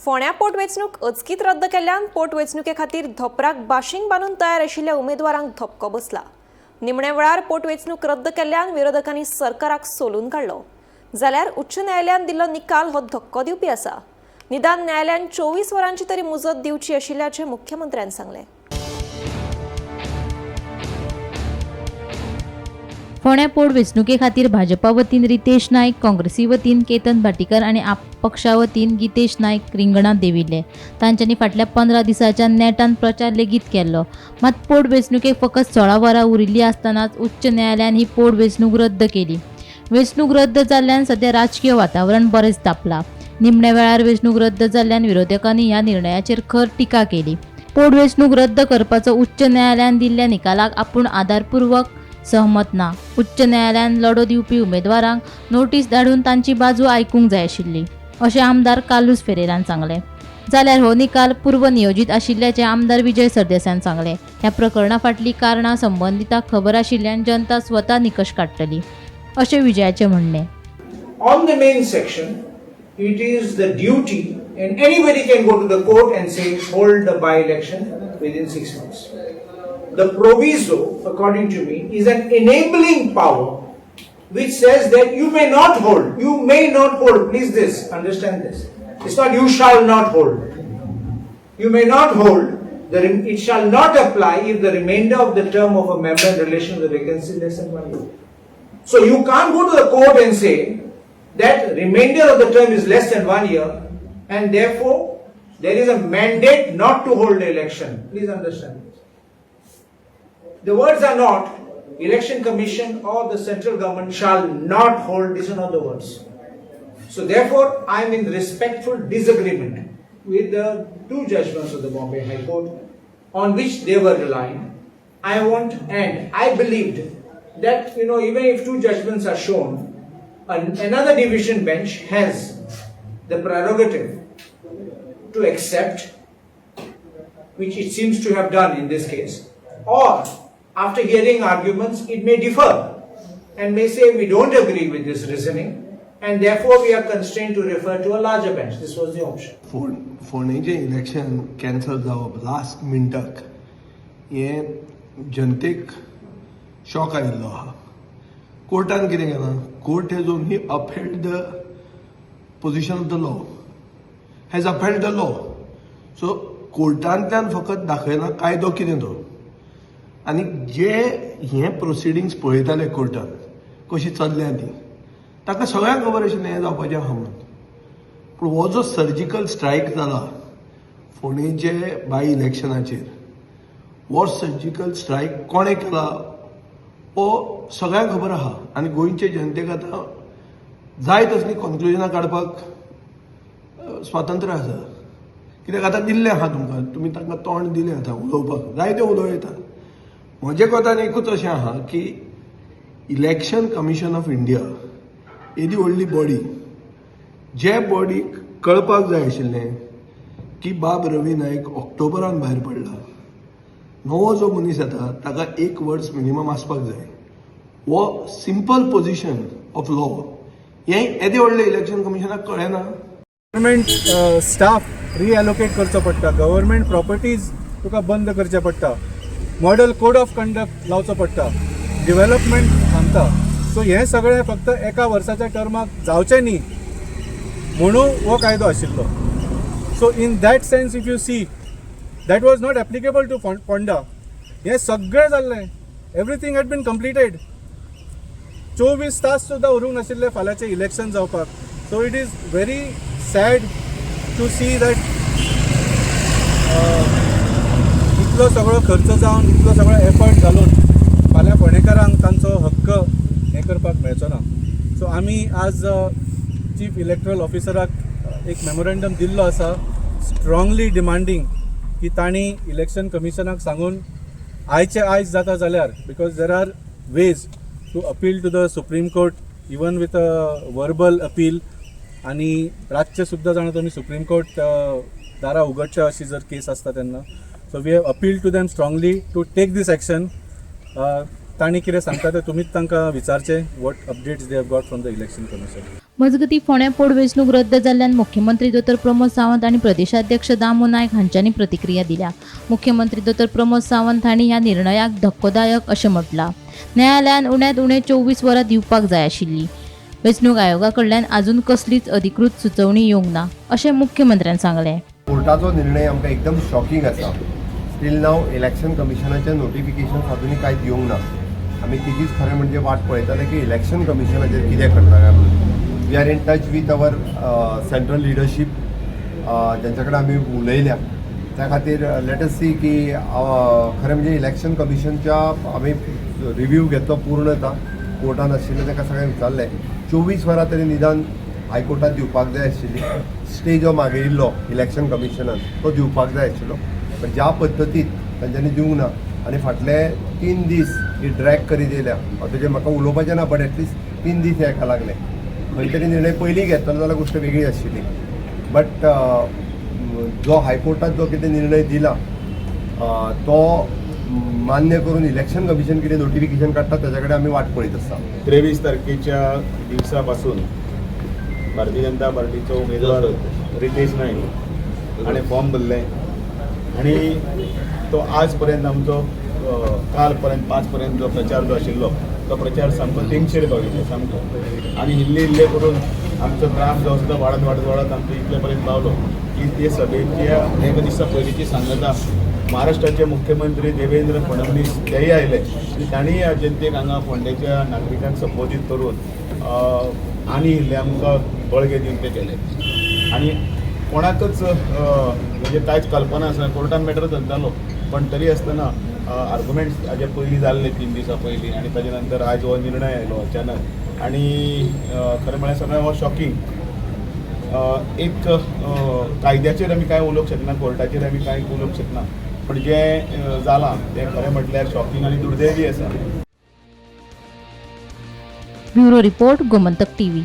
फोंड्या पोटवेंचणूक अचकीत रद्द केल्ल्यान पोटवेंचणुके खातीर धोपराक बाशींग बांदून तयार आशिल्ल्या उमेदवारांक धपको बसला. निमण्या वेळार पोटवेंचणूक रद्द केल्ल्यान विरोधकांनी सरकाराक सोलून काडलो. जाल्यार उच्च न्यायालयान दिल्लो निकाल हो धक्को दिवपी आसा. निदान न्यायालयान 24 वरांची तरी मुजत दिवची आशिल्ल्याचें मुख्यमंत्र्यान सांगलें. फोंड्या पोट वेंचणुके खातीर भाजपा वतीन रितेश नायक, काँग्रेसी वतीन केतन भाटीकर आनी आप पक्षा वतीन गितेश नायक रिंगणांत देविल्ले. तांच्यांनी फाटल्या 15 दिसांच्या नेटान प्रचार लेगीत केल्लो. मात पोट वेंचणुकेक फकत 16 वरां उरिल्लीं आसतनाच उच्च न्यायालयान ही पोट वेंचणूक रद्द केली. वेंचणूक रद्द जाल्ल्यान सध्या राजकीय वातावरण बरेंच तापलां. निमण्या वेळार वेंचणूक रद्द जाल्ल्यान विरोधकांनी ह्या निर्णयाचेर खर टिका केली. पोटवेंचणूक रद्द करपाचो उच्च न्यायालयान दिल्ल्या निकालाक आपूण आदरपूर्वक सहमत ना. उच्च न्यायालयान लढो दिवपी उमेदवारांक नोटीस धाडून तांची बाजू आयकूंक जाय आशिल्ली, अशें आमदार कार्लुस फेरेरान सांगलें. जाल्यार हो निकाल पूर्वनियोजीत आशिल्ल्याचें आमदार विजय सरदेसायान सांगलें. ह्या प्रकरणा फाटलीं कारणां संबंदितांक खबर आशिल्ल्यान जनता स्वता निकश काडटली, अशें विजयाचें म्हणणें. On the main section, it is the duty, and anybody can go to the court and say, "Hold the by-election within 6 months." The proviso, according to me, is an enabling power which says that you may not hold, you may not hold, please this, understand this. It's not "you shall not hold." You may not hold, it shall not apply if the remainder of the term of a member in relation to the vacancy is less than one year. So you can't go to the court and say that remainder of the term is less than one year and therefore there is a mandate not to hold the election. Please understand this. The words are not "Election Commission or the central government shall not hold." These are not the words. So therefore, I am in respectful disagreement with the two judgments of the Bombay High Court on which they were relying. I want and I believed that even if two judgments are shown, another division bench has the prerogative to accept, which it seems to have done in this case, or after hearing arguments, it may differ and may say, "We don't agree with this reasoning and therefore we are constrained to refer to a larger bench." This was the option. फोंडेचें election cancel जावप last मिनटाक हें जनतेक shock आयिल्लो आहा. कोर्टान कितें केलां? Court has only upheld the position of the law, has upheld the law. So कोर्टांतल्यान फकत दाखयना कायदो कितें तो. आनी जे हे प्रोसिडिंग्स पळयताले कोर्टान कशी चल्ल्या ती, ताका सगळ्यांक खबर आशिल्लें हें जावपाचें आहा म्हणून. पूण हो जो सर्जिकल स्ट्रायक जाला फोंडेचे बाय इलेक्शनाचेर, हो सर्जिकल स्ट्रायक कोणें केला हो सगळ्यांक खबर आहा. आनी गोंयचे जनतेक आतां जाय तसलीं कॉन्क्लुजनां काडपाक स्वातंत्र्य आसा, कित्याक आतां दिल्लें आहा तुमकां, तुमी तांकां तोंड दिलें आतां उलोवपाक, जायते उलोवं येता. म्हजे कोतान एकूच अशें आहा की इलेक्शन कमिशन ऑफ इंडिया येदी व्हडली बॉडी, जे बॉडीक कळपाक जाय आशिल्लें की बाब रवी नायक ऑक्टोबरान भायर पडला, नवो जो मनीस येता ताका एक वर्स मिनिमम आसपाक जाय, हो सिंपल पोझिशन ऑफ लॉ हें येदें व्हडलें इलेक्शन कमिशनाक कळ्ळें ना. गव्हर्मेंट स्टाफ रिएलोकेट करचो पडटा, गव्हर्मेंट प्रॉपर्टीज तुका बंद करचे पडटा, मॉडल कोड ऑफ कंडक्ट लावचो पडटा, डेव्हलपमेंट थांबता. सो हें सगळें फक्त एका वर्साच्या टर्माक जावचें न्ही म्हणून हो कायदो आशिल्लो. So in that sense, if you see, that was not applicable to Ponda. हें सगळें जाल्लें, everything had been completed. 24 तास सुद्दां उरूंक नाशिल्ले फाल्यांचें इलेक्शन जावपाक. So it is very sad to see that इतलो सगळो खर्च जावन, इतलो सगळो एफर्ट घालून फाल्यां फोंडेकारांक तांचो हक्क हें करपाक मेळचो ना. सो आमी आज चीफ इलेक्ट्रल ऑफिसराक एक मेमोरेंडम दिल्लो आसा, स्ट्रॉंगली डिमांडींग की तांणी इलेक्शन कमिशनाक सांगून आयचे आयज जाता जाल्यार, because there are ways to appeal to the Supreme Court even with a verbal appeal, आनी रातचे सुद्दां जाणा तुमी, सुप्रीम कोर्ट दारां उगडचे अशी जर केस आसता तेन्ना. So we have appeal to them strongly to take this action. तांणी कितें सांगता तें तुमीच तांकां विचारचें, what updates they have got from the Election Commission. मजगतीं, फोंड्या पोटवेंचणूक रद्द जाल्ल्यान मुख्यमंत्री दोतोर प्रमोद सावंत आनी प्रदेशाध्यक्ष दामू नायक हांच्यांनी प्रतिक्रिया दिल्या. मुख्यमंत्री दोतोर प्रमोद सावंत हांणी ह्या निर्णयाक धक्कोदायक अशें म्हटलां. न्यायालयान उण्यांत उणें 24 वरां दिवपाक जाय आशिल्ली. वेंचणूक आयोगा कडल्यान अजून कसलीच अधिकृत सुचोवणी येवंक ना अशें मुख्यमंत्र्यान सांगलें. कोर्टाचो निर्णय आमकां एकदम शॉकिंग आसा. स्टील नाव इलेक्शन कमिशनाचें नोटिफिकेशन अजुनूय कांयच येवंक ना. आमी तेजीच खरें म्हणजे वाट पळयताले की इलेक्शन कमिशनाचेर कितें करता काय म्हणून. We are in touch with our central leadership. तेंच्या कडेन आमी उलयल्या. त्या खातीर let us सी की खरें म्हणजे इलेक्शन कमिशनच्या आमी रिव्यू घेतलो पूर्णता. कोर्टान आशिल्लें ताका सगळें विचारलें. 24 वरां तरी निदान हायकोर्टात दिवपाक जाय आशिल्ली. स्टे जो मागयिल्लो इलेक्शन कमिशनान तो दिवपाक जाय आशिल्लो, पण ज्या पद्दतीत तांच्यांनी दिवंक ना आनी फाटले 3 दीस ही ड्रॅग करीत येयल्या. हांव तेजेर म्हाका उलोवपाचें ना, बट एटलिस्ट 3 दीस हे हेका लागले. खंय तरी निर्णय पयलीं घेतलो जाल्यार गोश्ट वेगळी आशिल्ली. बट जो हायकोर्टात जो कितें निर्णय दिला तो मान्य करून इलेक्शन कमिशन कितें नोटिफिकेशन काडटा ताच्या कडेन आमी वाट पळयत आसा. 23 तारखेच्या दिवसापासून भारतीय जनता पार्टीचो उमेदवार रितेश नाईक हाणें फॉर्म भरलें आनी तो आज पर्यंत आमचो काल पर्यंत 5 पर्यंत जो प्रचार जो आशिल्लो तो प्रचार सामको तेंगशेर पाविल्लो सामको. आनी इल्ले इल्ले करून आमचो ग्राफ जो आसा तो वाडत वाडत वाडत आमचो इतले पर्यंत पावलो की ते सभेच्या एक दिसा पयलींची सांगता महाराष्ट्राचे मुख्यमंत्री देवेंद्र फडणवीस तेय आयले आनी तांणी ह्या जनतेक हांगा फोंडेच्या नागरिकांक संबोधीत करून आनी इल्लें आमकां बळगें दिवन ते गेले. आनी कोणाकच म्हणजे कांयच कल्पना आसना. कोर्टान मॅटर चलतालो, पण तरी आसतना आर्ग्युमेंट्स हाजे पयलीं जाल्ले 3 दिसां पयलीं आनी ताजे नंतर आयज हो निर्णय आयलो अचानक. आनी खरें म्हळ्यार सगळें हो शॉकिंग एक कायद्याचेर आमी कांय उलोवंक शकना, कोर्टाचेर आमी कांय उलोवंक शकना, पण जें जालां तें खरें म्हटल्यार शॉकिंग आनी दुर्दैवी आसा. Bureau report, Gomantak TV.